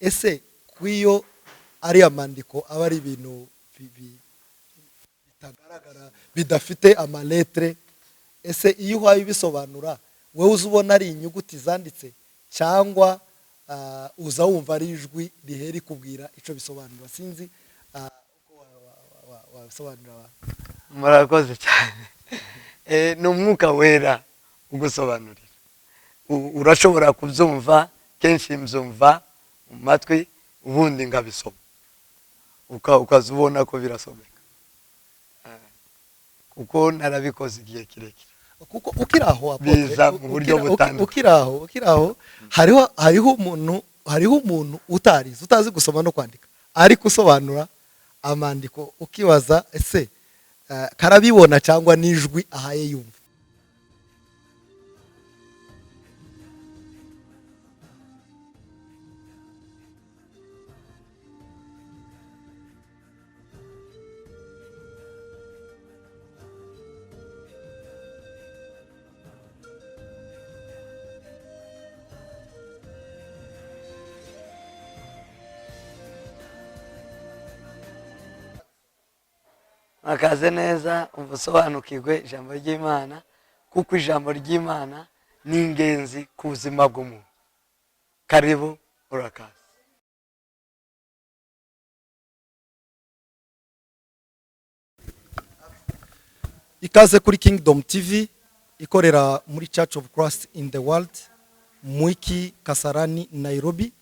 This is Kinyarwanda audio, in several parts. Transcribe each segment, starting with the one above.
Ese kw'iyo ari amandiko aba ari ibintu bitagaragara, bidafite ama lettres, ese iyo uhaye ubisobanura, wowe uza ubona ari inyuguti zanditse cyangwa uza wumva ari ijwi rihera rikubwira icyo bisobanura? Sinzi uko wabisobanurira abantu. Murakoze cyane. Ni Umwuka Wera ugusobanurira. Urashobora kubyumva, kenshi mbyumva mu matwi, ubundi nkabisoma, ukaza ubona ko birasomeka, kuko narabikoze igihe kirekire. Kuko ukiri aho, Apôtre, Biza mu buryo butandukanye. Ukiri aho, hariho umuntu utarize, utazi gusoma no kwandika, ariko usobanura amandiko, ukibaza ese karabibona cyangwa n'ijwi ahaye yumva? Murakaze neza, umva usobanukirwe ijambo ry'Imana, kuko ijambo ry'Imana ni ingenzi ku buzima bw'umuntu. Karibu, urakaza. Ikaze kuri Kingdom TV ikorera muri Church of Christ in the World, Mwiki, Kasarani, Nairobi.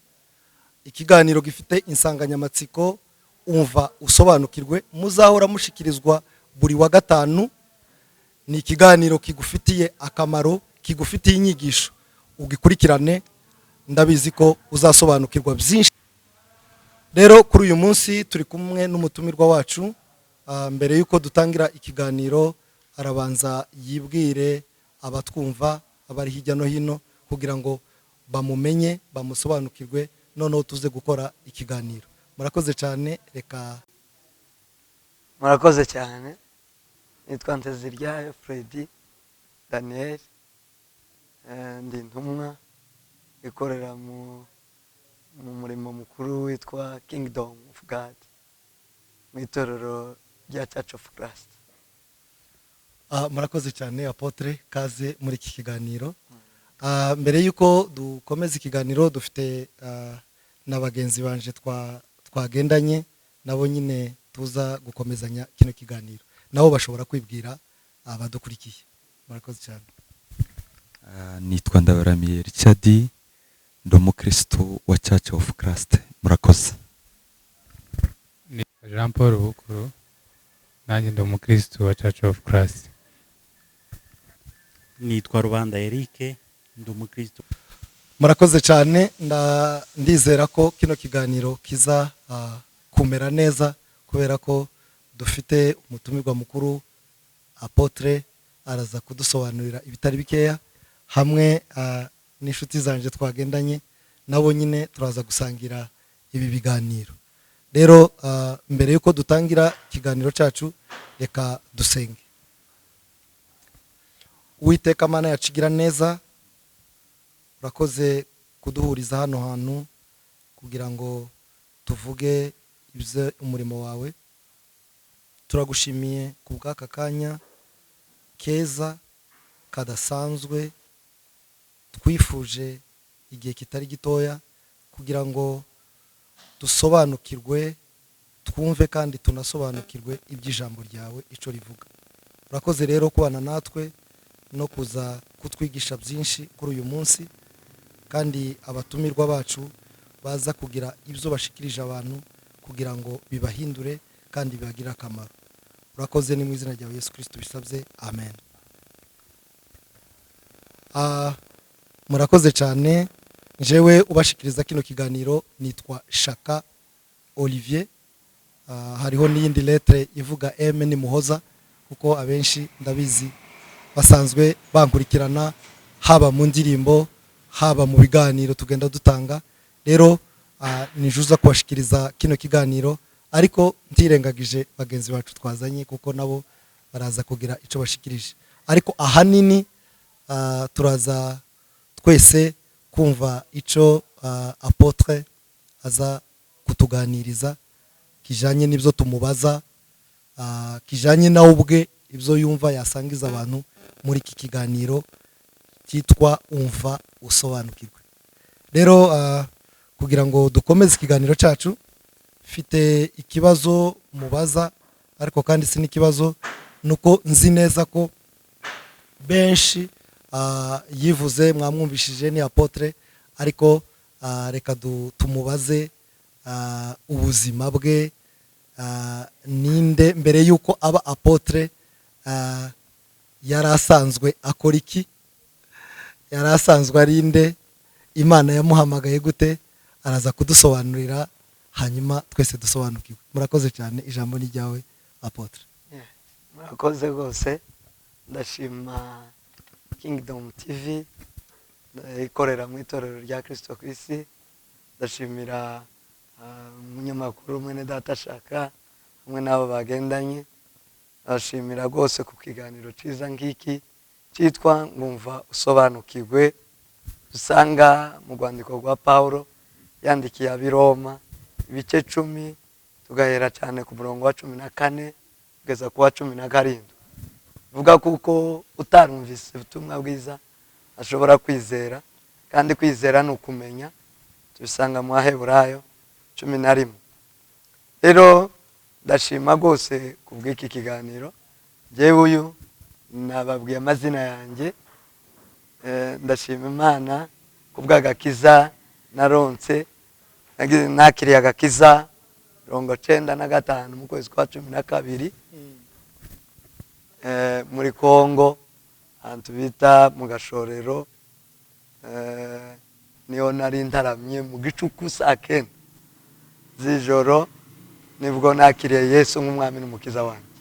Ikiganiro gifite insanganyamatsiko "Umva usobanukirwe", muzahora mushikirizwa buri wa gatanu. Ni ikiganiro kigufitiye akamaro, kigufitiye inyigisho. Ugikurikirane, ndabizi ko uzasobanukirwa byinshi. Rero kuri uyu munsi turi kumwe n'umutumirwa wacu. Mbere y'uko dutangira ikiganiro, arabanza yibwire abatwumva, abari hirya no hino, kugira ngo bamumenye, bamusobanukirwe, noneho tuze gukora ikiganiro. Murakoze cyane, reka. Murakoze cyane. Nitwa Nteziryayo Fredy Daniel. Ndi intumwa ikorera mu murimo mukuru witwa Kingdom of God, mu itorero rya Church of Christ. Murakoze cyane, Apôtre, kaze muri iki kiganiro. Mbere y'uko dukomeza ikiganiro, dufite na bagenzi banje twagendanye nabo nyine, tuza gukomezanya kino kiganiro. Nabo bashobora kwibwira abadukurikiye. Murakoze cyane. Nitwa Ndabaramiye Richard, ndi umukristo wa Church of Christ. Murakoze. Ni Jean Paul Bukuru, nanjye ndi umukristo wa Church of Christ. Nitwa Rubanda Eric, ndi umukristo. Murakoze cyane. Ndizera ko kino kiganiro kiza kumera neza, kubera ko dufite umutumirwa mukuru, Apôtre, araza kudusobanurira ibitari bikeya, hamwe n'inshuti zanjye twagendanye nabo nyine, turaza gusangira ibi biganiro. Rero mbere y'uko dutangira ikiganiro cyacu, reka dusenge. Uwiteka Mana yacu igira neza, urakoze kuduhuriza hano hantu kugira ngo tuvuge ibyo umurimo wawe. Turagushimiye ku bw'aka kanya keza kadasanzwe twifuje igihe kitari gitoya, kugira ngo dusobanukirwe, twumve kandi tunasobanukirwe iby'ijambo ryawe icyo rivuga. Urakoze rero kubana natwe no kuza kutwigisha byinshi kuri uyu munsi, kandi abatumirwa bacu baza kugira ibyo bashikirije abantu kugira ngo bibahindure kandi bibagire akamaro. Urakoze, ni mu izina rya Yesu Kirisito bisabye, amen. Murakoze cyane. Njyewe ubashikiriza kino kiganiro nitwa Shaka Olivier. Hariho n'iyindi lettre ivuga M, ni Muhoza, kuko abenshi ndabizi basanzwe bankurikirana, haba mu ndirimbo, haba mu biganiro tugenda dutanga. Rero nijuza kubashikiriza kino kiganiro, ariko ntirengagije bagenzi bacu twazanye, kuko nabo baraza kugira icyo bashikirije. Ariko ahanini turaza twese kumva icyo Apôtre aza kutuganiriza kijanye n'ibyo tumubaza, kijanye nawe ubwe ibyo yumva yasangiza abantu muri iki kiganiro cyitwa Umva Usobanukirwe. Rero kugira ngo dukomeze ikiganiro cyacu, mfite ikibazo mubaza, ariko kandi si n'ikibazo, nuko nzi neza ko benshi yivuze mwamwumvishije ni apôtre, ariko reka tumubaze ubuzima bwe, ninde mbere yuko aba apôtre, yari asanzwe akora iki, yari asanzwe ari nde, Imana yamuhamagaye gute? Araza kudusobanurira hanyuma twese dusobanukiwe. Murakoze cyane, ijambo ni ryawe apôtre. Murakoze rwose. Ndashima Kingdom TV ikorera mu itorero rya Kristo ku isi. Ndashimira umunyamakuru mwene data Ashaka hamwe n'abo bagendanye. Ndashimira rwose ku kiganiro cyiza nk'iki cyitwa Ngumva Usobanukirwe, dusanga mu rwandiko rwa Paulo yandikiye ab'i Roma ibice 10, tugahera cyane ku murongo wa 14 kugeza ku wa 17. Vuga kuko utarumvise ubutumwa bwiza ashobora kwizera, kandi kwizera ni ukumenya. Tubisanga mu Baheburayo 11. Rero ndashima rwose ku bw'iki kiganiro. Njyewe uyu nababwiye amazina yanjye. Ndashima Imana ku bw'agakiza naronse. Nakiriye agakiza 95 mu kwezi kwa 12, muri Kongo, ahantu bita mu Gashorero. Niho nari ntaramye mu gicuku saa 9 z'ijoro, nibwo nakiriye Yesu nk'umwami n'umukiza wanjye.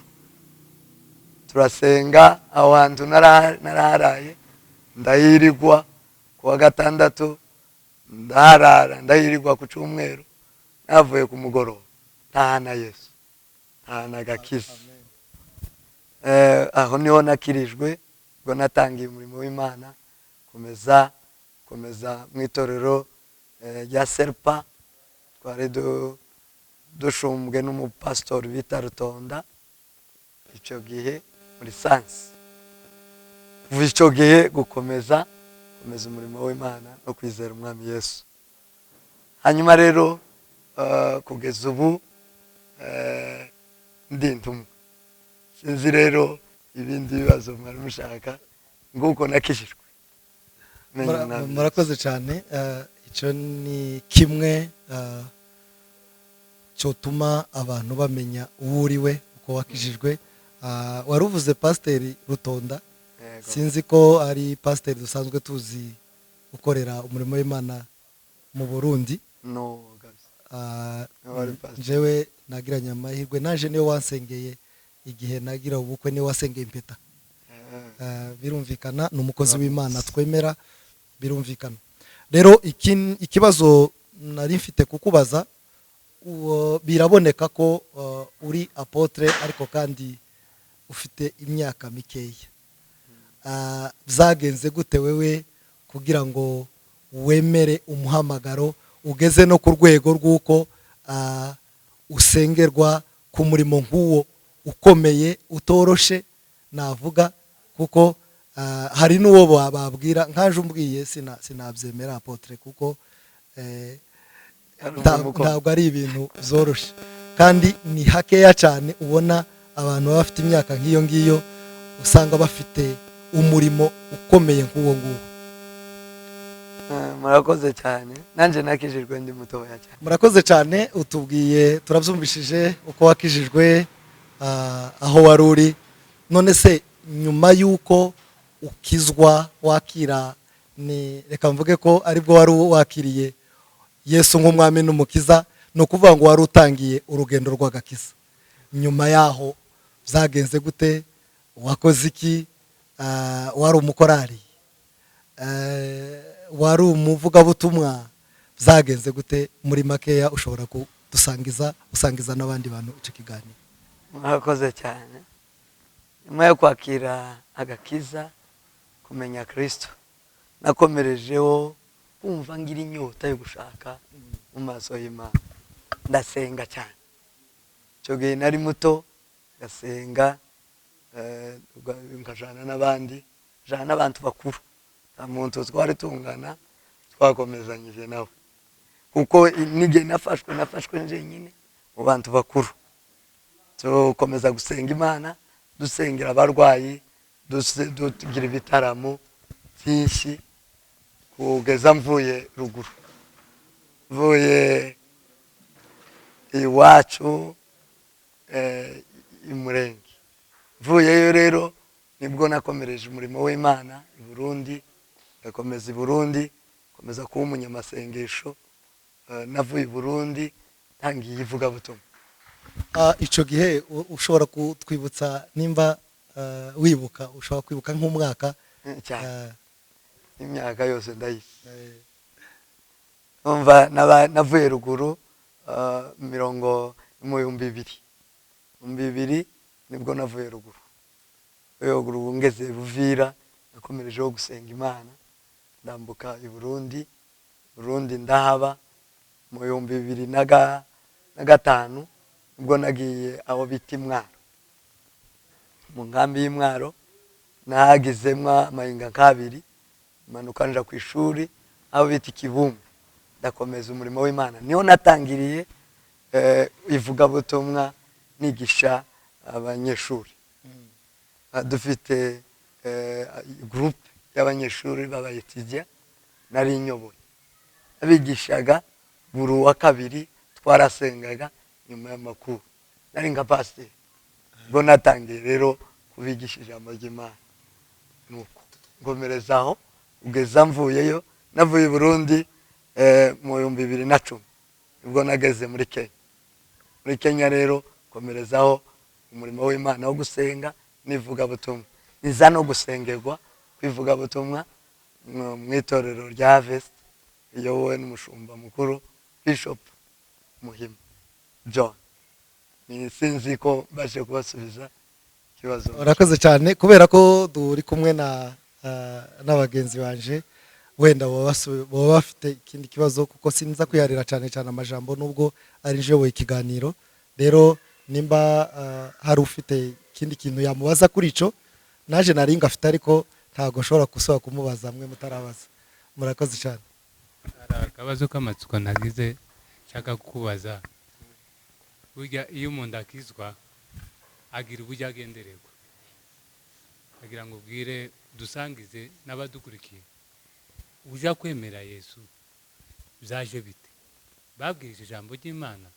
Turasenga aho hantu naraharaye, ndahirigwa ku wa gatandatu, ndaharara ndahirigwa ku cyumweru, navuye ku mugoroba ntahana Yesu, ntahana agakiza. Aho niho nakirijwe, ubwo natangiye umurimo w'Imana, komeza mu itorero rya Serpa. Twari dushumbwe n'umupasitori bita Rutonda icyo gihe muri sansi. Kuva icyo gihe gukomeza komeza umurimo w'Imana no kwizera umwami Yesu. Hanyuma rero kugeza ubu ndi intumwa. Sinzi rero ibindi bibazo mwari mushaka, nguko nakijijwe. Murakoze cyane. Icyo ni kimwe cyotuma abantu bamenya uwo uri we, uko wakijijwe. Wari uvuze pasiteri Rutonda, sinzi ko ari pasiteri dusanzwe tuzi ukorera umurimo w'Imana mu Burundi. Njyewe nagiranye amahirwe, naje niwe wansengeye igihe nagira ubukwe, niwe wasengeye impeta. Birumvikana ni umukozi w'Imana twemera, birumvikana. Rero ikibazo nari mfite kukubaza, biraboneka ko uri apôtre ariko kandi ufite imyaka mikeya. Byagenze gute wewe kugira ngo wemere umuhamagaro ugeze no ku rwego rw'uko usengerwa ku murimo nk'uwo ukomeye utoroshe navuga, kuko hari n'uwo babwira nkaje umbwiye sinabyemera apôtre, kuko ntabwo ari ibintu zoroshe, kandi ni hakeya cyane ubona abantu baba bafite imyaka nk'iyo ngiyo usanga bafite umurimo ukomeye nk'uwo nguwo. Murakoze cyane, nanjye nakijijwe ndi mutoya cyane. Murakoze cyane, utubwiye turabyumvishije uko wakijijwe, aho wari uri. None se nyuma y'uko ukizwa wakira, ni reka mvuge ko aribwo wari wakiriye Yesu nk'umwami n'umukiza, ni ukuvuga ngo wari utangiye urugendo rw'agakiza. Nyuma yaho byagenze gute? Wakoze iki? Wari umukorari, wari umuvugabutumwa, byagenze gute? Muri makeya ushobora kudusangiza, usangiza n'abandi bantu icyo kiganiro. Murakoze cyane. Nyuma yo kwakira agakiza, kumenya Kristo, nakomerejeho kumva ngira inyota yo gushaka mu maso y'Imana. Ndasenga cyane, icyo gihe nari muto, ngasenga nkajana n'abandi, njana n'abantu bakuru, nta muntu twari tungana, twakomezanyije nawe, kuko n'igihe nafashwe njyenyine mu bantu bakuru. Tukomeza gusenga Imana, dusengera abarwayi, tugira ibitaramo byinshi kugeza mvuye ruguru, mvuye iwacu i Murenge. Mvuyeyo rero nibwo nakomereje umurimo w'Imana i Burundi, ndakomeza i Burundi, komeza kuba umunyamasengesho. Navuye i Burundi ntangiye ivugabutumwa. Ico gihe ushobora kutwibutsa nimba wibuka, ushobora kwibuka nk'umwaka? Cyane. Imyaka yose ndayizi. Umva, navuye ruguru mirongo mu 2000 nibwo navuye ruguru. Vuye ruguru ngeze Buvira, nakomerejeho gusenga Imana, ndambuka i Burundi. Burundi ndahaba mu 2005, nibwo nagiye aho bita Imwaro, mu nkambi y'Imwaro. Nahagizemwo amahinga nk'abiri, manuka nja ku ishuri aho bita Ikibumbu, ndakomeza umurimo w'Imana. Niho natangiriye ivugabutumwa, nigisha abanyeshuri. Dufite groupe y'abanyeshuri b'abayetidiya nari nyoboye, abigishaga buri wa kabiri, twarasengaga nyuma y'amakuru, nari nka pasiteri. Ubwo natangiye rero kubigisha ijambo ry'Imana, nuko ngomerezaho kugeza mvuyeyo. Navuye i Burundi mu 2010, nibwo nageze muri Kenya. Muri Kenya rero komerezaho umurimo w'Imana wo gusenga n'ivugabutumwa, niza no gusengerwa kwivugabutumwa mu itorero rya Harvest riyobowe n'umushumba mukuru Bishop Muhima John. Ni sinzi ko mbashe kubasubiza ikibazo. Urakoze cyane. Kubera ko turi kumwe na n'abagenzi banje, wenda baba bafite ikindi kibazo, kuko sinza kwiyarira cyane cyane amajambo nubwo ari njoboye ikiganiro. Rero nimba hari ufite ikindi kintu yamubaza kuri ico, naje nari ngafite, ariko ntabwo nshobora gusubira kumubaza mwe mutarabaza. Murakoze cyane. Hari akabazo k'amatsiko nagize nshaka kukubaza. Burya iyo umuntu akizwa agira uburyo agendererwa, agira ngo ubwire dusangize n'abadukurikiye, uja kwemera Yesu byaje bite? Babwirije ijambo ry'Imana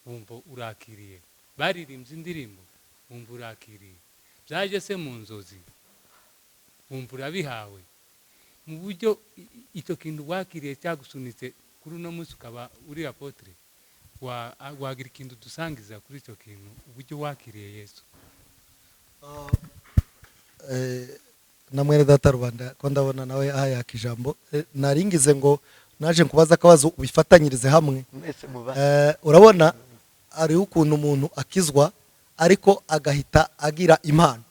wumva urakiriye, baririmbye indirimbo wumva urakiriye, byaje se mu nzozi wumva urabihawe? Mu buryo icyo kintu wakiriye cyagusunitse kuri uno munsi ukaba uri apôtre, wagira ikintu dusangiza kuri icyo kintu, uburyo wakiriye Yesu? Na mwene data Rubanda ko ndabona nawe ahayaka ijambo. Naringize ngo naje nkubaza akabazo ubifatanyirize hamwe. Mwese muba Urabona hariho ukuntu umuntu akizwa ariko agahita agira impano.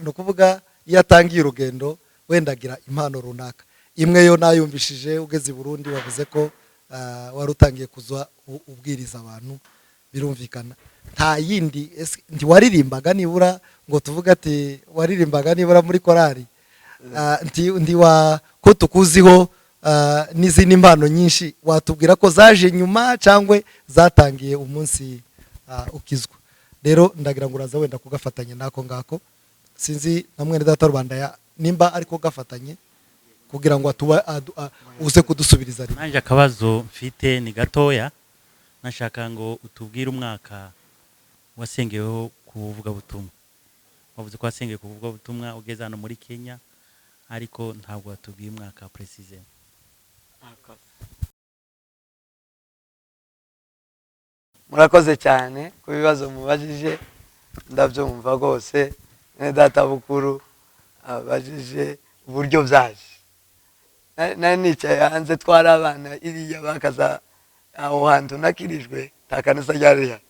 Ni ukuvuga iyo atangiye urugendo wenda agira impano runaka imwe. Yo nayumvishije ugeze i Burundi, bavuze ko wari utangiye kuza ubwiriza abantu, birumvikana. Nta yindi ese ntiwaririmbaga nibura ngo tuvuge ati waririmbaga nibura muri korari? Nti wa ko tukuziho n'izindi mpano nyinshi, watubwira ko zaje nyuma cyangwa zatangiye umunsi ukizwa? Rero ndagira ngo uraza wenda kugafatanya n'ako ngako. Sinzi na mwene data Rubanda ya nimba ariko gafatanye kugira ngo atuba uze kudusubiriza rimwe. Nanjye akabazo mfite ni gatoya, nashaka ngo utubwire umwaka wasengeweho ku buvugabutumwa. Wavuze ko wasengeye ku buvugabutumwa ugeze hano muri Kenya, ariko ntabwo watubwiye umwaka précisément. Murakoze cyane ku bibazo mubajije, ndabyumva rwose. Mwene data Bukuru abajije uburyo byaje. Nari nicaye hanze, twari abana iriya bakaza aho hantu nakirijwe, nta kanisa ryari rihari,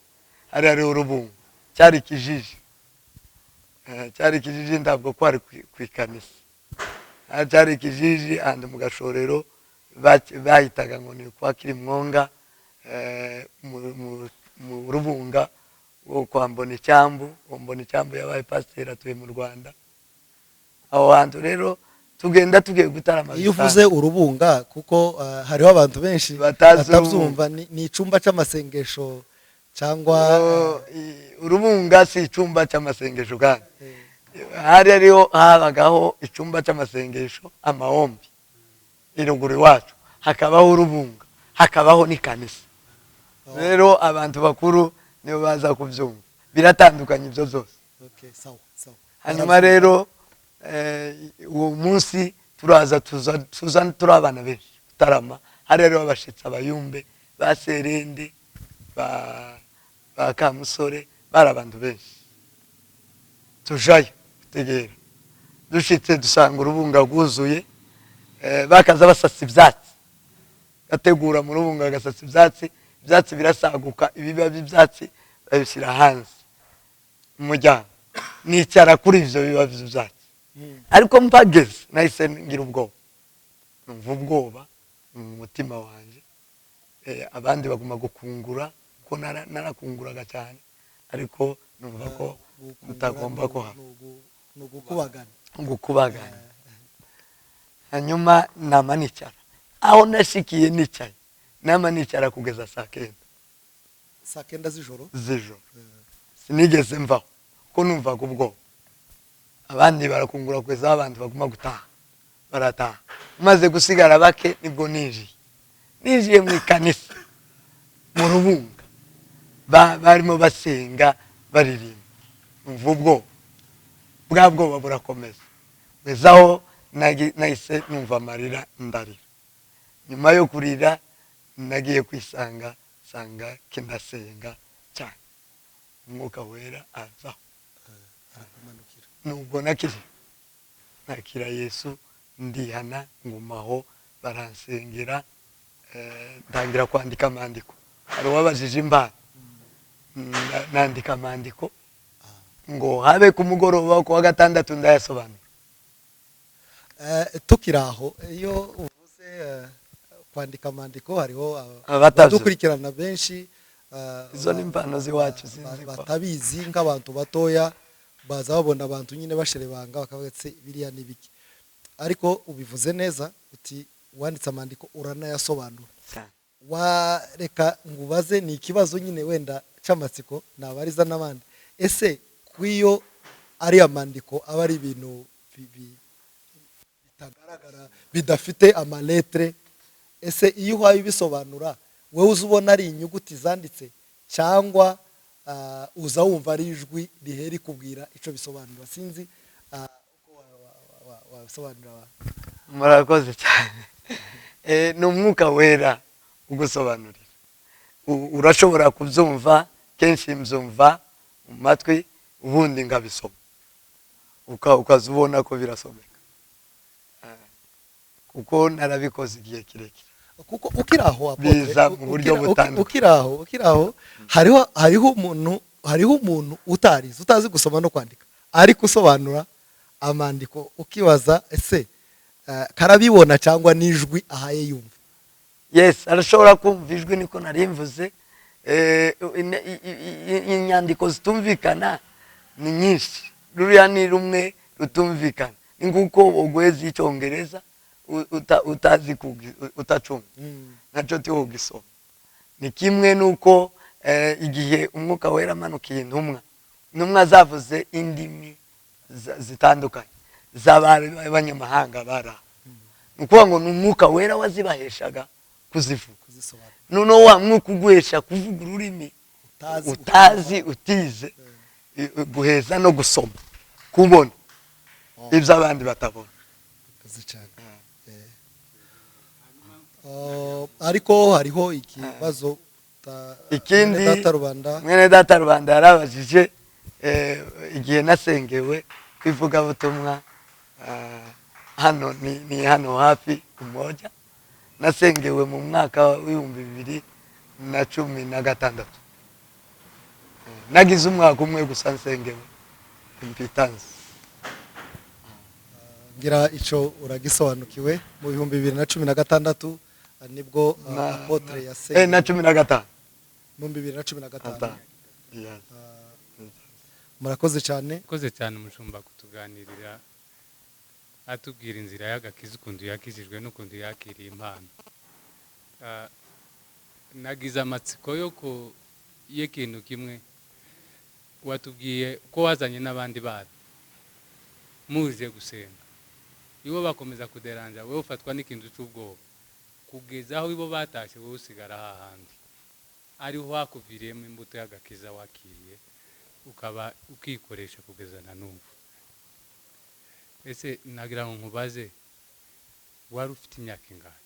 hari hariho urubungo, cyari ikijiji. Cyari ikijiji, ntabwo kwari ku ikanisa. Cyari ikijiji ahantu mu Gashorero. Bahitaga ngo ni kwa Kirimwonga, mu Rubunga wo kwa Mbonicyambu. Uwo Mbonicyambu yabaye pasiteri, atuye mu Rwanda. Aho hantu rero tugenda tugiye gutarama. Iyo uvuze urubunga, kuko hariho abantu benshi Batazi. batabyumva, ni icyumba cy'amasengesho cyangwa? Oh, urubunga si icyumba cy'amasengesho, kandi hari hariho, habagaho icyumba cy'amasengesho, amahombi iruguru iwacu, hakabaho urubunga, hakabaho n'ikanisa. Rero abantu bakuru nibo baza kubyumva, biratandukanye ibyo byose. Okay, sawa sawa. Hanyuma rero uwo munsi turaza, tuza turi abana benshi gutarama. Hari rero abashitsi, abayumbe ba Serende, ba Kamusore, bari abantu benshi. Tujayo gutegera, dushitse dusanga urubunga rwuzuye. Bakaza basasa ibyatsi, gategura mu rubunga, bagasasa ibyatsi, ibyatsi birasaguka, ibiba by'ibyatsi babishyira hanze umuryango. Nicara kuri ibyo biba by'ibyatsi, ariko mpageze nahise ngira ubwoba, numva ubwoba mu mutima wanjye. Abandi baguma gukungura, kuko narakunguraga cyane, ariko numva ko Gukungura mutagomba kuhava. Ni ugukubagana. Gukubagana. Hanyuma nama nicara aho nashikiye, nicaye, nama nicara kugeza saa kenda. Saa kenda z'ijoro? Z'ijoro. Sinigeze mvaho kuko numvaga ubwoba. Abandi barakungura kugeza aho abantu baguma gutaha, barataha. Maze gusigara bake, nibwo ninjiye mu ikanisa mu rubunga. Barimo basenga, baririmba, numva ubwoba, bwa bwoba burakomeza kugeza aho nahise numva amarira, ndarira. Nyuma yo kurira nagiye kwisanga sanga kindasenga cyane, Umwuka Wera azaho. Arakumanukira. Nubwo nakiri nakira Yesu, ndihana, ngumaho, baransengera, ntangira kwandika amandiko. Hari uwabajije imbana. Nandika amandiko ngo habe ku mugoroba wo kuwa gatandatu ndayasobanura. Tukiri aho, iyo uvuze kwandika amandiko, hariho Abatazi. abadukurikirana benshi Izo ni impano z'iwacu, sinzi ko. batabizi. Nk'abantu batoya baza babona abantu nyine basherebanga, bakavuga ati: "Biriya ni biki?" Ariko ubivuze neza uti wanditse amandiko uranayasobanura. Cyane. Wareka ngubaze, ni ikibazo nyine wenda cy'amatsiko nabariza n'abandi: ese kw'iyo ari amandiko aba ari ibintu bitagaragara, bidafite amaletere, ese iyo uhaye ubisobanura, wowe uza ubona ari inyuguti zanditse cyangwa uza wumva ari ijwi rihera rikubwira icyo bisobanura? Sinzi uko wabisobanurira abantu. Murakoze cyane. Ni Umwuka Wera ugusobanurira. Urashobora kubyumva, kenshi mbyumva mu matwi, ubundi nkabisoma, ukaza ubona ko birasomeka. Kuko narabikoze igihe kirekire. Kuko ukiri aho, Apotre, Biza mu buryo butandukanye. Ukiri aho, hariho umuntu utarize, utazi gusoma no kwandika, ariko usobanura amandiko, ukibaza ese karabibona cyangwa n'ijwi ahaye yumva? Yes, arashobora kumva ijwi, niko nari mvuze. Inyandiko zitumvikana ni nyinshi, ruriya ni rumwe rutumvikana. Ni nguko uguheza icyongereza utazi utacumva, nacyo tiwogisoma. Ni kimwe nuko igihe Umwuka Wera amanukiye intumwa, intumwa zavuze indimi zitandukanye z'abanyamahanga bari aho. Ni ukuvuga ngo ni Umwuka Wera wazibaheshaga kuzivuga. Kuzisobanura. Noneho wa mwuka uguhesha kuvuga ururimi utazi, utazi, utize, guheza no gusoma, kubona ibyo abandi batabona. Akazi cyane. Ariko hariho ikibazo Ikindi, mwene data Rubanda. Mwene data Rubanda yarabajije igihe nasengewe kwivugabutumwa. Hano ni hano hafi Umoja. Nasengewe mu mwaka w'2016. Nagize umwaka umwe gusa nsengewe impitansi. Ngira ico uragisobanukiwe, mu 2016. Nibwo apotre yasengeye. Na 15. Mu 2015. Atanu. Yes. Murakoze cyane. Murakoze cyane umushumba kutuganirira, atubwira inzira y'agakiza, ukuntu yakijijwe n'ukuntu yakiriye impano. Nagize amatsiko yo ku y'ikintu kimwe. Watubwiye ko wazanye n'abandi bana muje gusenga, ibo bakomeza kuderanja, wowe ufatwa n'ikintu cy'ubwoba kugeza aho ibo batashye, wowe usigara hahandi ariho hakuviriyemo imbuto y'agakiza wakiriye, ukaba ukikoresha kugeza na n'ubu. Ese nagira ngo nkubaze, wari ufite imyaka ingahe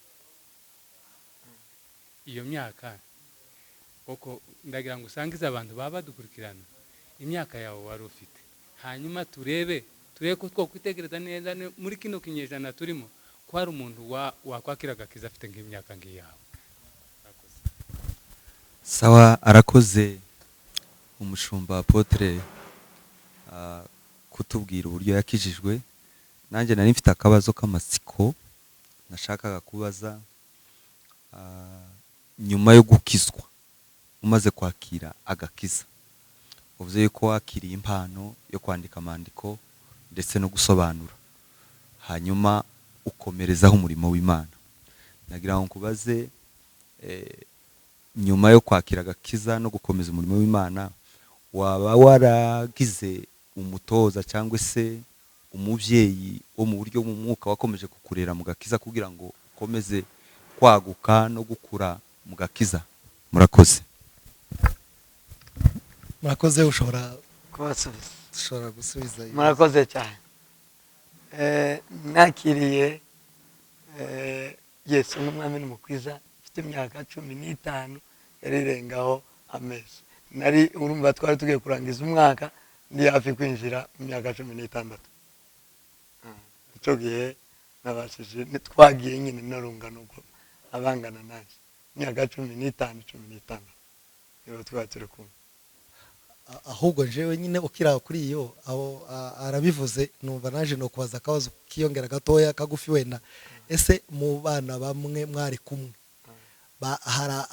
iyo myaka koko? Ndagira ngo usangize abantu baba badukurikirana imyaka yawe wari ufite, hanyuma turebe ko twakwitegereza neza muri kino kinyejana turimo ko hari umuntu wakwakira agakiza afite nk'imyaka nk'iyawe. Sawa, arakoze umushumba apotre kutubwira uburyo yakijijwe. Nanjye nari mfite akabazo k'amatsiko nashakaga kubaza. Nyuma yo gukizwa, umaze kwakira agakiza, uvuze yuko wakiriye impano yo kwandika amandiko ndetse no gusobanura, hanyuma ukomerezaho umurimo w'Imana. Nagira ngo nkubaze, nyuma yo kwakira agakiza no gukomeza umurimo w'Imana, waba waragize umutoza cyangwa se umubyeyi wo mu buryo mu mwuka wakomeje kukurera mu gakiza kugira ngo ukomeze kwaguka no gukura mu gakiza? Murakoze. Murakoze, ushobora kubasubiza. Ushobora gusubiza ibibazo. Murakoze cyane. Nakiriye Yesu nk'umwami n'umukwiza mfite imyaka 15, yarirengaho amezi. Nari urumva twari tugiye kurangiza umwaka, ndi hafi kwinjira mu myaka 16. Icyo gihe nabashije, twagiye nyine n'urungano ubwo abangana nanjye, imyaka 15, 16 nibo twari turi kumwe. Ahubwo jewe nyine ukira kuri iyo aho arabivuze, numva naje no kubaza akabazo kiyongera gatoya kagufi wenda. Ese mu bana bamwe mwari kumwe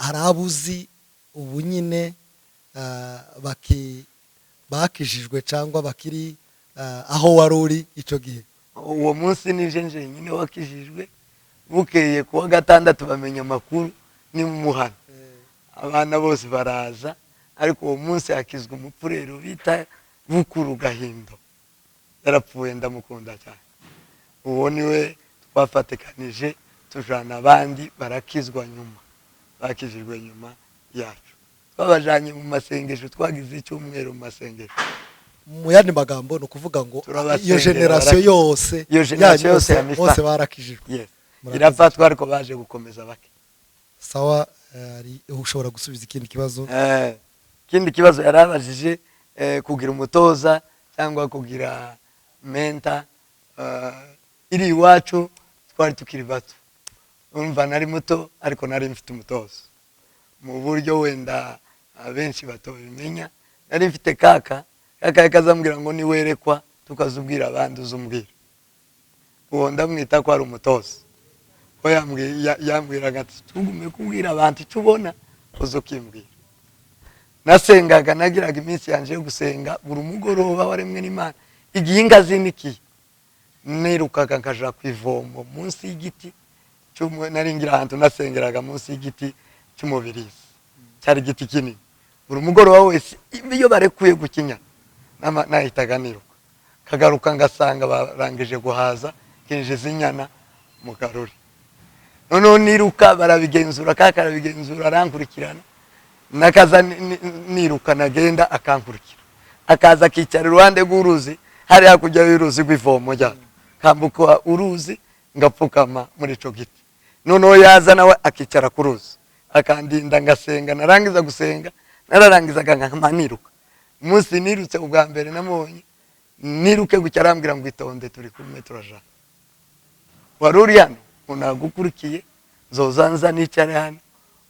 hari abuzi ubu nyine bakijijwe cyangwa bakiri aho wari uri icyo gihe? Uwo munsi nije njyenyine wakijijwe. Bukeye kuwa gatandatu bamenya amakuru ni muhana, abana bose baraza, ariko uwo munsi hakizwa umupfurero bita Bukuru Gahindo, yarapfuye, ndamukunda cyane. Uwo niwe twafatikanije tujana abandi barakizwa nyuma, bakijijwe nyuma yacu. Twabajanye mu masengesho, twagize icyumweru mu masengesho. Mu yandi magambo ni ukuvuga ngo Turabasengera, iyo generasiyo barakizwa. yose Iyo generasiyo yanyu yose ya Mifa. bose barakijijwe. Yes. Murakoze. Irafatwa, ariko baje gukomeza bake. Sawa, ushobora gusubiza ikindi kibazo. Ikindi kibazo yarabajije, kugira umutoza cyangwa kugira mentor. Iri iwacu twari tukiri bato, urumva nari muto ariko nari mfite umutoza mu buryo wenda abenshi batobimenya. Nari mfite kaka, kaka yakazambwira ngo niwerekwa tukazubwira abandi uzumbwira. Uwo ndamwita ko ari umutoza, ko yambwiraga ati tugume kubwira abantu icyo ubona uzukimbwira. Nasengaga, nagiraga iminsi yanje yo gusenga buri mugoroba waremwe n'Imana. Igihe inga zinikiye nirukaga nkaja ku ivomo munsi y'igiti cy'umwe, nari ngira ahantu nasengeraga munsi y'igiti cy'umubirizi, cyari igiti kinini. Buri mugoroba wese iyo barekuye gukinya nahitaga niruka kagaruka ngasanga barangije guhaza, kinjiza inyana mu karuri. Noneho niruka barabigenzura, kaka arabigenzura arankurikirana, nakaza niruka nagenda akankurikira, akaza akicara iruhande rw'uruzi hari hakurya y'uruzi rw'ivomo ryacu, kambuka uruzi ngapfukama muri ico giti. Noneho yaza nawe akicara ku ruzi akandinda ngasenga, narangiza gusenga nararangizaga nkama niruka. Umunsi nirutse ubwa mbere namubonye niruke gutya arambwira ngo itonde turi kumwe turajana, wari uri hano unagukurikiye nzoza nza nicare hano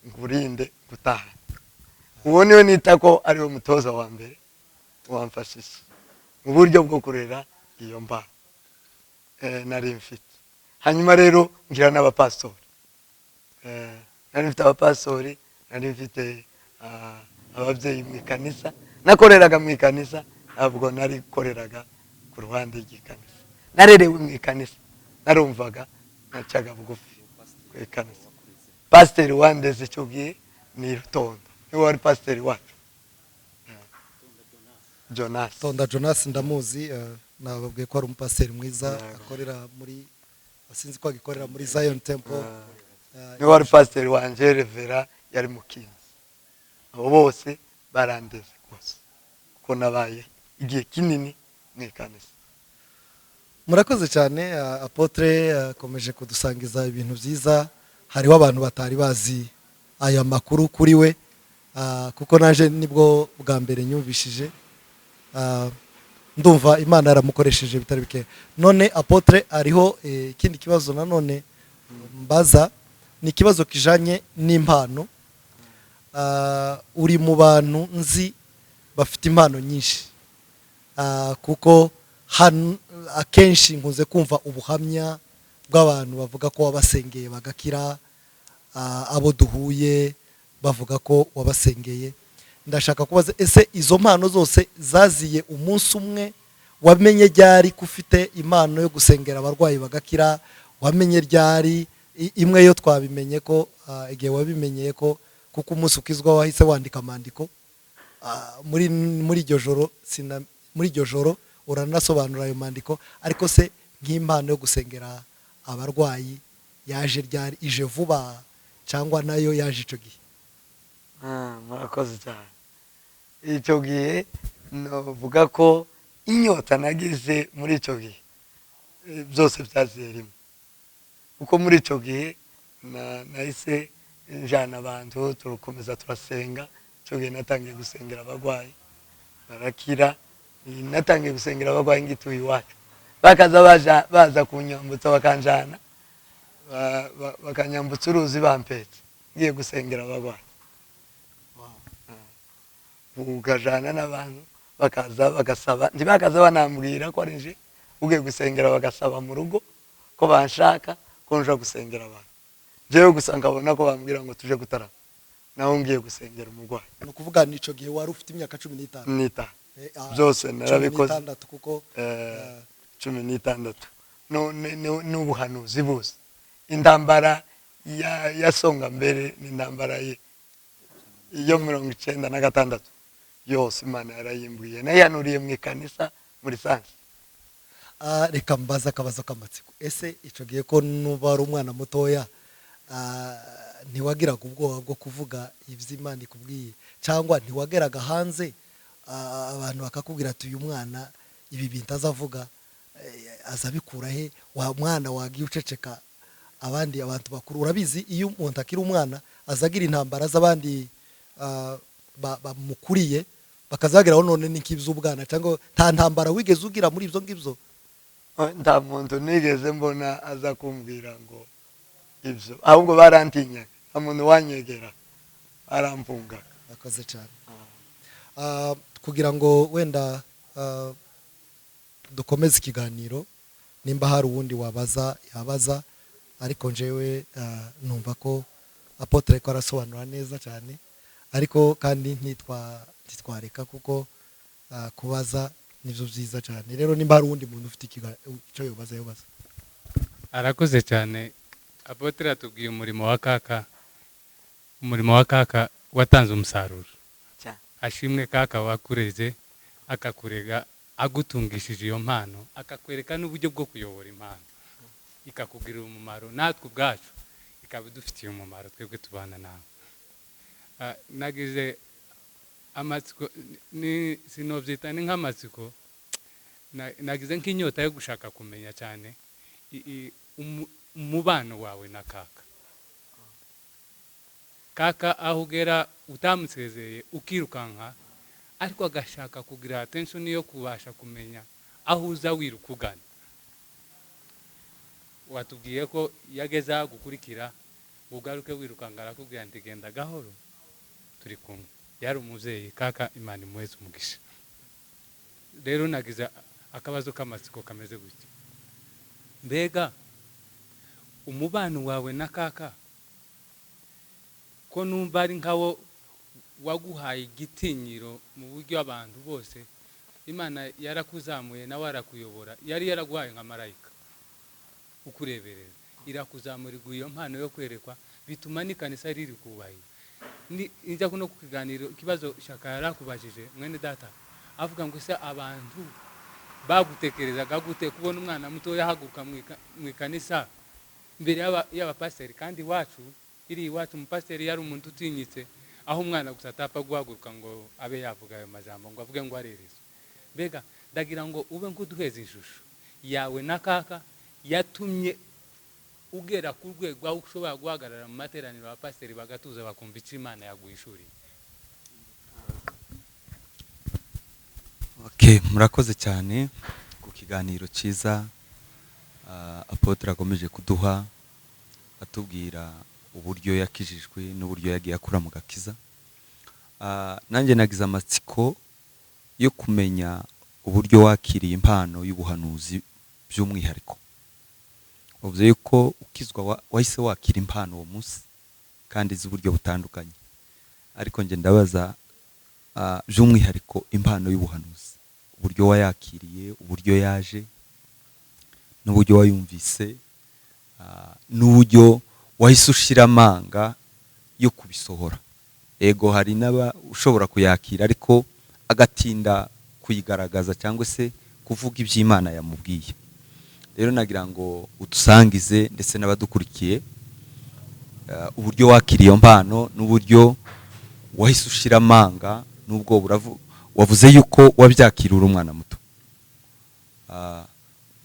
nkurinde gutaha. Uwo niwe nita ko ariwe mutoza wa mbere wamfashije mu buryo bwo kurera iyo mba nari mfite. Hanyuma rero ngira n'abapastori. Nari mfite abapastori, nari mfite ababyeyi mu ikanisa, nakoreraga mu ikanisa, ntabwo narikoreraga ku ruhande rw'ikanisa. Narerewe mu ikanisa, narumvaga nacaga bugufi ku ikanisa. Pasiteri wandeze icyo gihe ni Rutondo, niwe wari pasiteri wacu, Jonas. Tonda Jonas ndamuzi, nababwiye ko ari umupasiteri mwiza. Yego. Akorera muri, sinzi ko agikorera muri Zion Temple. Niwe wari pasiteri wanje. Revera yari mukinzi. Abo bose barandeze rwose, kuko nabaye igihe kinini mu ikanisa. Murakoze cyane. Apôtre akomeje kudusangiza ibintu byiza. Hariho abantu batari bazi aya makuru kuri we, kuko naje nibwo bwa mbere nyumvishije. Ndumva Imana yaramukoresheje bitari bike. None apôtre, ariho ikindi kibazo nanone mbaza, ni ikibazo kijanye n'impano. Uri mu bantu nzi bafite impano nyinshi, kuko akenshi nkunze kumva ubuhamya bw'abantu bavuga ko wabasengeye bagakira. Abo duhuye bavuga ko wabasengeye. Ndashaka kubaza, ese izo mpano zose zaziye umunsi umwe? Wamenye ryari ko ufite impano yo gusengera abarwayi bagakira? Wamenye ryari? Imwe yo twabimenye ko igihe wabimenyeye ko, kuko umunsi ukizwa wahise wandika amandiko, muri iryo joro, muri iryo joro uranasobanura ayo mandiko. Ariko se nk'impano yo gusengera abarwayi yaje ryari? Ije vuba cyangwa nayo yaje icyo gihe? Murakoze cyane. Icyo gihe novuga ko inyota nagize muri icyo gihe, byose byaziye rimwe, kuko muri icyo gihe nahise njana abantu, turakomeza turasenga. Icyo gihe natangiye gusengera abarwayi barakira. Natangiye gusengera abarwayi ngituye iwacu, bakaza baza kunyambutsa, bakanjana, bakanyambutsa uruzi bampetse ngiye gusengera abarwayi. Ukajana n'abantu bakaza bagasaba, ntibakaza banambwira ko ari nje ugiye gusengera, bagasaba mu rugo ko banshaka ko nja gusengera abantu. Jewe gusa nkabona ko bambwira ngo tuje gutarama, naho ngiye gusengera umurwayi. Ni ukuvuga ni icyo gihe wari ufite imyaka 15? 15. Byose cumi narabikoze. n'itandatu kuko 16. N'ubuhanuzi buze, intambara ya Songa Mbere, ni intambara ye yo 96 yose Imana yarayimbwiye, nayihanuriye mu ikanisa muri sansi. Reka mbaze akabazo k'amatsiko. Ese icyo gihe ko nuba wari umwana mutoya, ntiwagiraga ubwoba bwo kuvuga ibyo Imana ikubwiye, cyangwa ntiwageraga hanze, abantu bakakubwira ati: "Uyu mwana ibi bintu azavuga, azabikura he? Wa mwana wagiye uceceka." Abandi abantu bakuru, urabizi, iyo umuntu akiri umwana azagira intambara z'abandi bamukuriye, bakazageraho none ni nk'iby'ubwana. Cyangwa nta ntambara wigeze ugira muri ibyo ngibyo? Nta muntu nigeze mbona aza kumbwira ngo ibyo, ahubwo barantinyaga. Nta muntu wanyegera, barampungaga. Bakoze cyane. Kugira ngo wenda dukomeze ikiganiro, nimba hari uwundi wabaza yabaza, ariko njyewe numva ko apôtre ko arasobanura neza cyane, ariko kandi ntitwareka kuko kubaza nibyo byiza cyane. Rero nimba hari uwundi muntu ufite icyo yobaza, yobaza. Arakoze cyane apôtre. Atubwiye umurimo wa kaka. Umurimo wa kaka watanze umusaruro. Cyane. Ashimwe kaka wakureze, akakurega agutungishije iyo mpano, akakwereka n'uburyo bwo kuyobora impano ikakugirira umumaro, natwe ubwacu ikaba idufitiye umumaro twebwe tubana nawe. Nagize amatsiko, ni sinobyita ni nk'amatsiko, nagize nk'inyota yo gushaka kumenya cyane umubano wawe na kaka. Kaka aho ugera utamusezeye ukirukanka, ariko agashaka kugira attention yo kubasha kumenya aho uza wiruka ugana. Watubwiye ko yageze aho gukurikira ngo ugaruke wirukanka, arakubwira nti: "Genda gahoro, turi kumwe." Yari umubyeyi kaka, Imana imuheze umugisha. Rero nagize akabazo k'amatsiko kameze gutya: mbega umubano wawe na kaka Ko numva ari nkawo waguhaye igitinyiro mu buryo abantu bose, Imana yarakuzamuye nawe arakuyobora, yari yaraguhaye nka marayika ukureberera, irakuzamura, iguha iyo mpano yo kwerekwa, bituma n'ikanisa riri kubahira. Njya no ku kiganiro, ikibazo Shaka yarakubajije, mwene data, avuga ngo se abantu bagutekerezaga gute kubona umwana muto yahaguruka mu ikanisa mbere y'abapasiteri? Kandi iwacu, iri iwacu, umupasiteri yari umuntu utinyitse, aho umwana gusa atapfa guhaguruka ngo abe yavuga ayo majambo, ngo avuge ngo arerezwe. Mbega ndagira ngo ube nk'uduheza ishusho yawe na kaka yatumye ugera ku rwego aho ushobora guhagarara mu materaniro, abapasiteri bagatuza, bakumva icyo Imana yaguhishuriye. Okay, murakoze cyane ku kiganiro cyiza apôtre akomeje kuduha, atubwira uburyo yakijijwe n'uburyo yagiye akura mu gakiza. Nanjye nagize amatsiko yo kumenya uburyo wakiriye impano y'ubuhanuzi by'umwihariko. Uvuze yuko ukizwa wahise wakira impano uwo munsi kandi z'uburyo butandukanye, ariko njye ndabaza by'umwihariko impano y'ubuhanuzi, uburyo wayakiriye, uburyo yaje, n'uburyo wayumvise, n'uburyo wahise ushira amanga yo kubisohora. Ego, hari n'aba ushobora kuyakira ariko agatinda kuyigaragaza cyangwa se kuvuga iby'Imana yamubwiye. Rero nagira ngo udusangize ndetse n'abadukurikiye uburyo wakiriye iyo mpano n'uburyo wahise ushira amanga, n'ubwo wavuze yuko wabyakira uri umwana muto.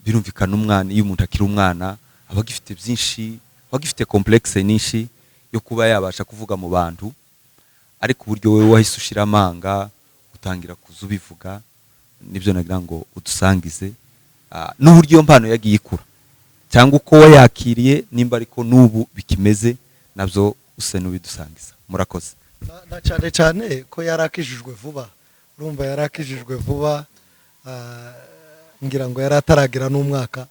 Birumvikana, umwana, iyo umuntu akiri umwana aba agifite byinshi, aba agifite complexe nyinshi yo kuba yabasha kuvuga mu bantu, ariko uburyo wowe wahise ushira amanga utangira kuza ubivuga, nibyo nagira ngo udusangize, n'uburyo iyo mpano yagiye ikura cyangwa uko wayakiriye, nimba ariko n'ubu bikimeze, nabyo use n'ubidusangiza. Murakoze. Na cyane cyane ko yari akijijwe vuba, urumva yari akijijwe vuba, ngira ngo yari ataragira n'umwaka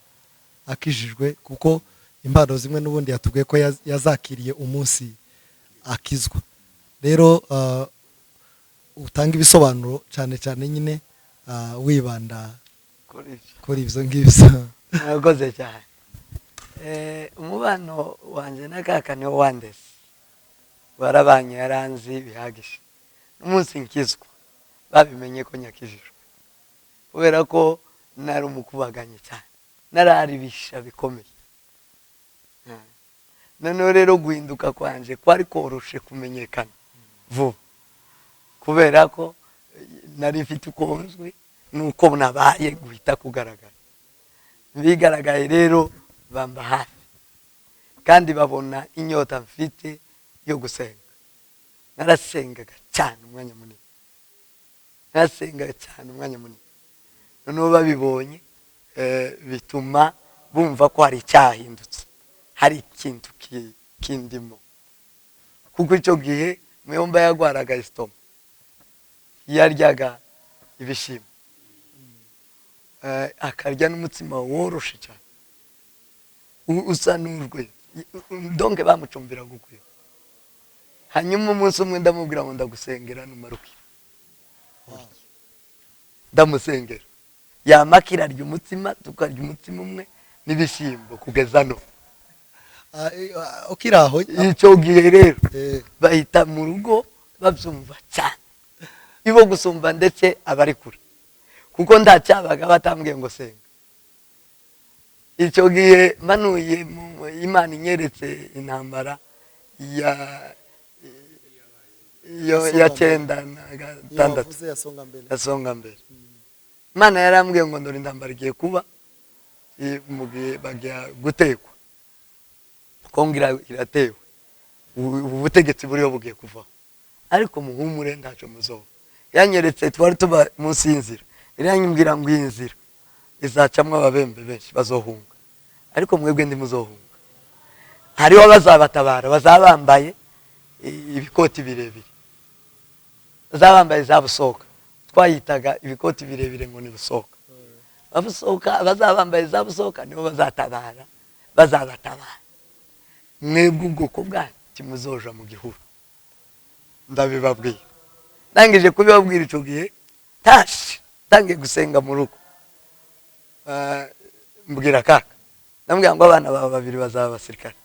akijijwe, kuko impano zimwe n'ubundi yatubwiye ko yazakiriye umunsi akizwa. Rero utanga ibisobanuro cyane cyane nyine, wibanda kuri ibyo. Kuri ibyo ngibyo. Murakoze cyane. Umubano wanjye na kaka niwo wandeze, warabanye, yaranzi bihagije. N'umunsi nkizwa babimenye ko nyakijijwe, kubera ko nari umukubaganyi cyane, nararibisha bikomeye. Noneho rero guhinduka kwanje kwari koroshe kumenyekana vuba, kubera ko nari mfite uko nzwi nuko nabaye guhita kugaragara. Bigaragaye rero bamba hafi, kandi babona inyota mfite yo gusenga. Narasengaga cyane umwanya munini, narasengaga cyane umwanya munini. Noneho babibonye, bituma bumva ko hari icyahindutse, hari ikintu kindimo. Kuko icyo gihe muyomba yarwaraga estomac, yaryaga ibishyimbo, akarya n'umutsima woroshe cyane usa n'urwe donke, bamucumbira gukwiye. Hanyuma umunsi umwe ndamubwira ngo ndagusengera numarukira. Ndamusengera, yamakira arya umutsima, tukarya umutsima umwe n'ibishyimbo kugeza no Ukiri aho. Icyo gihe rero bahita mu rugo babyumva cyane, ibo gusumba ndetse abari kure, kuko ndacyabaga batambwiye ngo senga. Icyo gihe manuye Imana inyeretse intambara ya ya cyenda na Iyo gatandatu. Wavuze ya Songa Mbele. Ya Songa Mbele. Imana yarambwiye ngo ndore intambara igiye kuba, mu gihe bagiye gutekwa, Kongo iratewe, ubu butegetsi buriho bugiye kuvaho, ariko muhumure ntacyo muzoba. Yanyeretse twari tuba munsi y'inzira, iranyibwira ngo iyi nzira izacamwo ababembe benshi bazohunga, ariko mwebwe ntimuzohunga, hariho abazabatabara, bazaba bambaye ibikoti birebire, bazaba bambaye za busoka. Twayitaga ibikoti birebire ngo ni busoka. Babusoka, abazaba bambaye za busoka nibo bazatabara, bazabatabara. Mwebwe ubwoko bwanyu timuzoja mu gihuru. Ndabibabwira, ndangije kubibabwira icyo gihe tashe ntangiye gusenga mu rugo. Mbwira kaka, ndamubwira ngo abana bawe babiri bazaba abasirikare,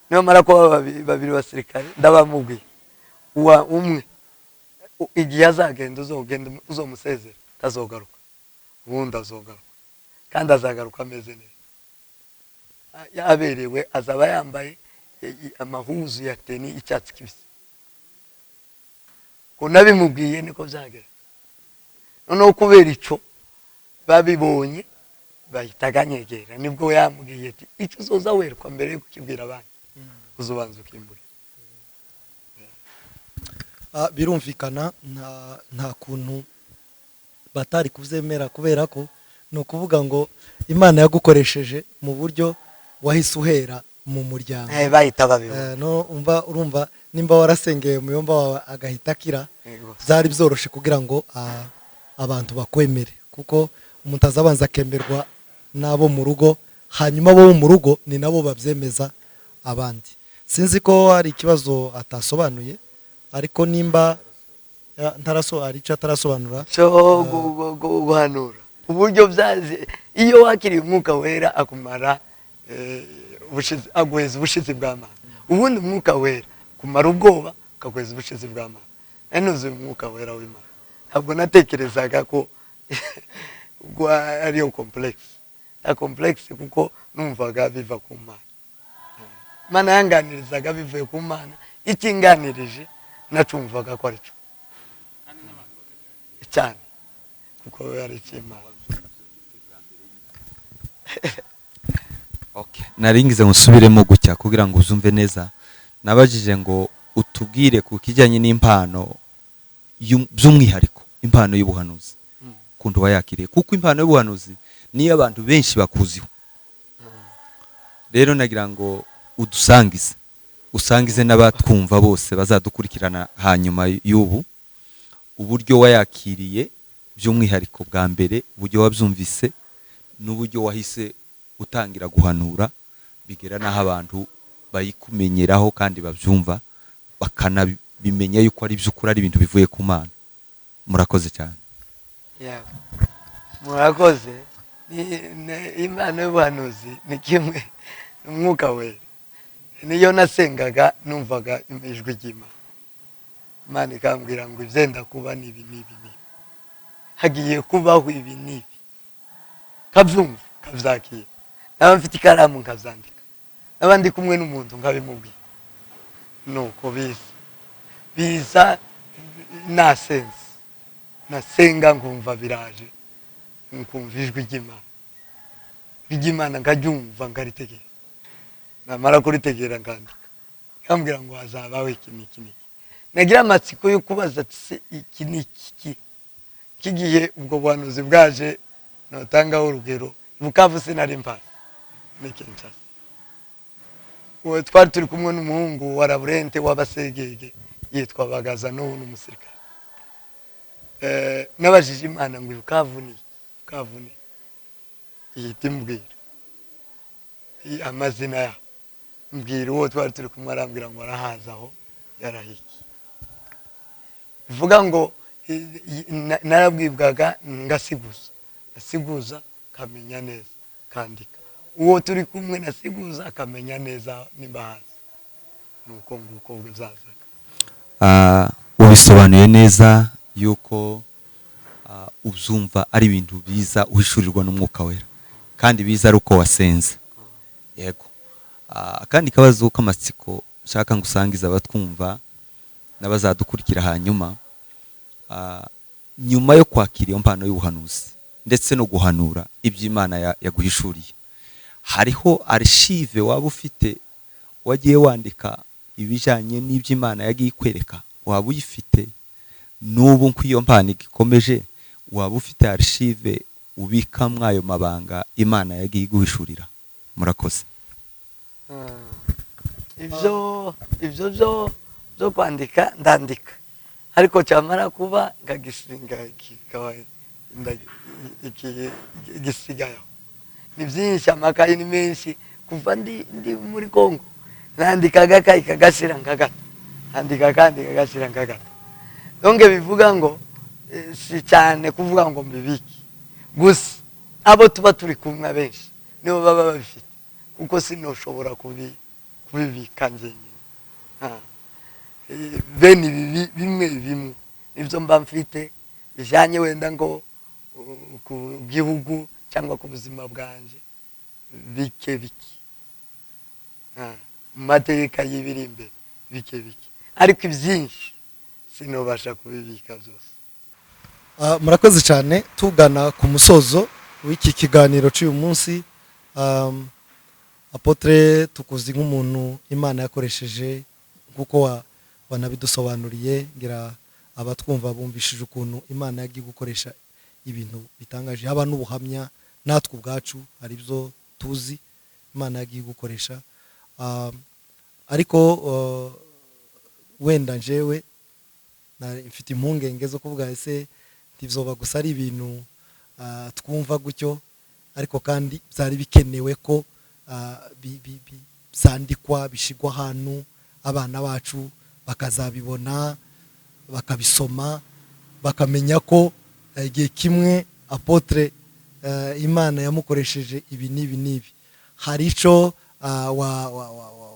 nibamara kuba babiri basirikare ndabamubwiye uwa umwe igihe azagenda uzogenda uzomusezera tazogaruka, ubundi azogaruka kandi azagaruka ameze neza aberewe, azaba yambaye amahuzu ya teni icyatsi kibisi. Ko nabimubwiye niko byagera. Noneho kubera ico babibonye bahita ganyegera, nibwo yambwiye ati icyo uzoza werekwa mbere yo kukibwira abandi uzobanza ukimbura. Birumvikana nta kuntu batari kubyemera, kubera ko ni ukuvuga ngo Imana yagukoresheje mu buryo wahise uhera mu muryango. Bahita babibona. No umva, urumva nimba warasengeye muyomba wawe agahita akira, byari byoroshe kugira ngo abantu bakwemere, kuko umuntu azabanza akemerwa n'abo mu rugo, hanyuma abo mu rugo ni nabo babyemeza abandi. Sinzi ko hari ikibazo atasobanuye, ariko nimba hari icyo atarasobanura cyo guhanura uburyo byaje. Iyo wakiriye umwuka wera akumara aguheza ubushizi bw'Amana. Ubundi umwuka wera kumara ubwoba akaguheza ubushizi bw'Amana. Nuzuye umwuka wera w'Imana, ntabwo natekerezaga ko ubwo ariyo complexe, nta complexe, kuko numvaga biva ku Mana. Imana yanganirizaga bivuye ku Mana, ikinganirije nacumvaga ko ari cyo cyane, kuko ari icy'Imana. Okay. Naringize nsubiremo gutya kugira ngo uzumve neza. Nabajije ngo utubwire ku kijyanye n'impano by'umwihariko impano y'ubuhanuzi kuntu wayakiriye, kuko impano y'ubuhanuzi niyo abantu benshi bakuziho. Rero nagira ngo udusangize, usangize n'abatwumva bose bazadukurikirana hanyuma y'ubu, uburyo wayakiriye by'umwihariko bwa mbere, uburyo wabyumvise n'uburyo wahise utangira guhanura bigera n'aho abantu bayikumenyeraho kandi babyumva bakanabimenya yuko ari iby'ukuri, ari ibintu bivuye ku Mana. Murakoze cyane. Murakoze. Impano y'ubuhanuzi ni kimwe n'umwuka wera. Niyo nasengaga numvaga ijwi ry'Imana, Imana ikambwira ngo ibyenda kuba ni ibi n'ibi n'ibi, hagiye kubaho ibi n'ibi, kabyumva kabyakira. Naba mfite ikaramu nkabyandika, naba ndi kumwe n'umuntu nkabimubwira. Nuko biza nasenze, nasenga nkumva biraje, nkumva ijwi ry'Imana, ry'Imana nkaryumva nkaritegera, namara kuritegera nkandika, nkambwira ngo hazabaho iki n'iki n'iki. Nagira amatsiko yo kubaza ati se iki n'iki kigiye. Ubwo buhanuzi bwaje notangaho urugero, Bukavu sinari mpazi, ni Kinshasa. Uwo twari turi kumwe n'umuhungu wa Laurente w'Abasegege yitwa Bagaza, n'ubu ni umusirikare. Nabajije Imana ngo Bukavu ni Bukavu ni, ihita imbwira amazina yaho, mbwira uwo twari turi kumwe arambwira ngo arahaza aho yarahiki. Bivuga ngo narabwibwaga ngasiguza, nasiguza kamenya neza kandika, uwo turi kumwe nasiguza akamenya neza nimba hazi. Nuko nguko byazaga. Ubisobanuye neza yuko ubyumva ari ibintu biza uhishurirwa n'umwuka wera, kandi biza ari uko wasenze. Yego. Akandi kabazo k'amatsiko nshaka ngusangiza abatwumva n'abazadukurikira hanyuma, nyuma yo kwakira iyo mpano y'ubuhanuzi ndetse no guhanura iby'Imana yaguhishuriye, hariho archive waba ufite wagiye wandika ibijyanye n'iby'Imana yagiye ikwereka, waba uyifite n'ubu nk'iyo mpano igikomeje, waba ufite archive ubikamo ayo mabanga Imana yagiye iguhishurira? Murakoze. Ibyo byo kwandika ndandika, ariko cyamara kuba nkagisinga kikaba igisigayo. Ni byinshi, amakayi ni menshi. Kuva ndi muri Kongo nandikaga akayi kagashira nkagata, Andika kandi kagashira nkagata. Donc bivuga ngo si cyane kuvuga ngo mbibike gusa, abo tuba turi kumwe abenshi nibo baba babifite, kuko sinoshobora kubibika njyenyine. Bene ibi bimwe bimwe nibyo mba mfite bijyanye wenda ngo ku gihugu cyangwa ku buzima bwanjye, bike bike. Mu mateka y'ibiri imbere, bike bike, ariko ibyinshi sinubasha kubibika byose. Murakoze cyane. Tugana ku musozo w'iki kiganiro cy'uyu munsi, apôtre, tukuzi nk'umuntu Imana yakoresheje nk'uko wanabidusobanuriye. Ngira abatwumva bumvishije ukuntu Imana yagiye gukoresha ibintu bitangaje, haba n'ubuhamya natwe ubwacu hari ibyo tuzi Imana yagiye gukoresha. Ariko wenda njyewe mfite impungenge zo kuvuga: ese ntibyoba gusa ari ibintu twumva gutyo, ariko kandi byari bikenewe ko byandikwa, bishyirwa ahantu abana bacu bakazabibona, bakabisoma, bakamenya ko igihe kimwe apôtre Imana yamukoresheje ibi n'ibi n'ibi? Hari icyo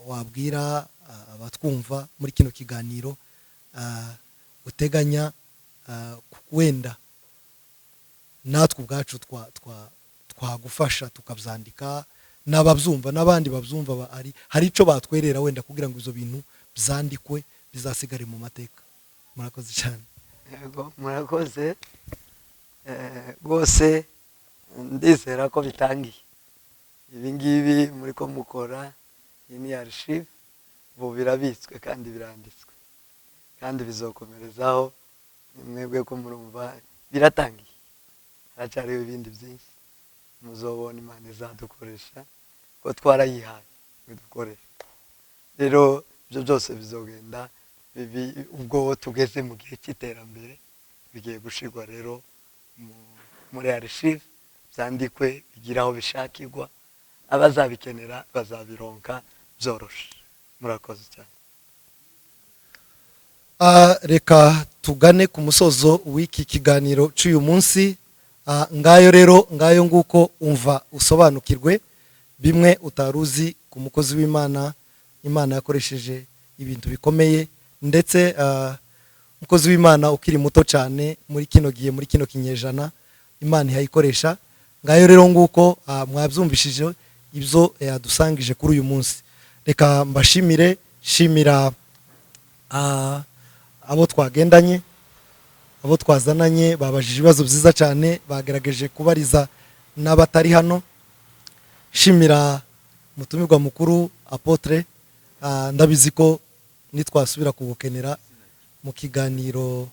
wabwira abatwumva muri kino kiganiro uteganya, wenda natwe ubwacu twagufasha tukabyandika, n'ababyumva n'abandi babyumva hari icyo batwerera wenda kugira ngo ibyo bintu byandikwe, bizasigare mu mateka? Murakoze cyane. Yego, murakoze. Rwose ndizera ko bitangiye ibi ngibi muri ko mukora. Iyi ni archive, ubu birabitswe kandi biranditswe kandi bizokomerezaho. Ni mwebwe ko murumva biratangiye, haracyariho ibindi byinshi muzobona Imana izadukoresha, ko twarayihaye ngo idukoreshe. Rero ibyo byose bizogenda ubwo tugeze mu gihe cy'iterambere, bigiye gushirwa rero muri archive, byandikwe, bigira aho bishakirwa, abazabikenera bazabironka byoroshe. Murakoze cyane. Reka tugane ku musozo w'iki kiganiro cy'uyu munsi. Ngayo rero, ngayo nguko, umva usobanukirwe bimwe utaruzi ku mukozi w'Imana Imana yakoresheje ibintu bikomeye, ndetse umukozi w'Imana ukiri muto cyane muri kino gihe, muri kino kinyejana Imana ihayikoresha. Ngayo rero nguko, mwabyumvishije ibyo yadusangije kuri uyu munsi. Reka mbashimire, shimira abo twagendanye, abo twazananye, babajije ibibazo byiza cyane, bagerageje kubariza n'abatari hano. Shimira umutumirwa mukuru apôtre. Ndabizi ko nitwasubira kugukenera mu kiganiro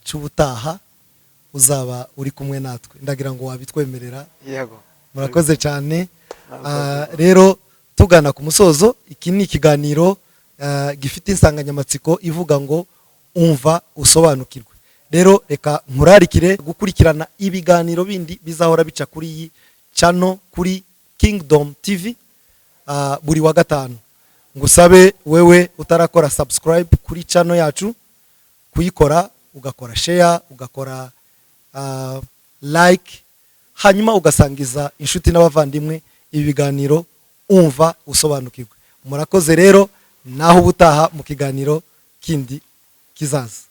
cy'ubutaha uzaba uri kumwe natwe. Ndagira ngo wabitwemerera. Yego. Murakoze cyane. Murakoze. Rero tugana ku musozo, iki ni ikiganiro gifite insanganyamatsiko ivuga ngo "Umva usobanukirwe". Rero reka nkurarikire gukurikirana ibiganiro bindi bizahora bica kuri iyi channel, kuri Kingdom TV, buri wa gatanu. Ngusabe wewe utarakora subscribe kuri channel yacu kuyikora, ugakora share, ugakora like, hanyuma ugasangiza inshuti n'abavandimwe ibi biganiro "Umva usobanukirwe". Murakoze rero, naho ubutaha mu kiganiro kindi kizaza.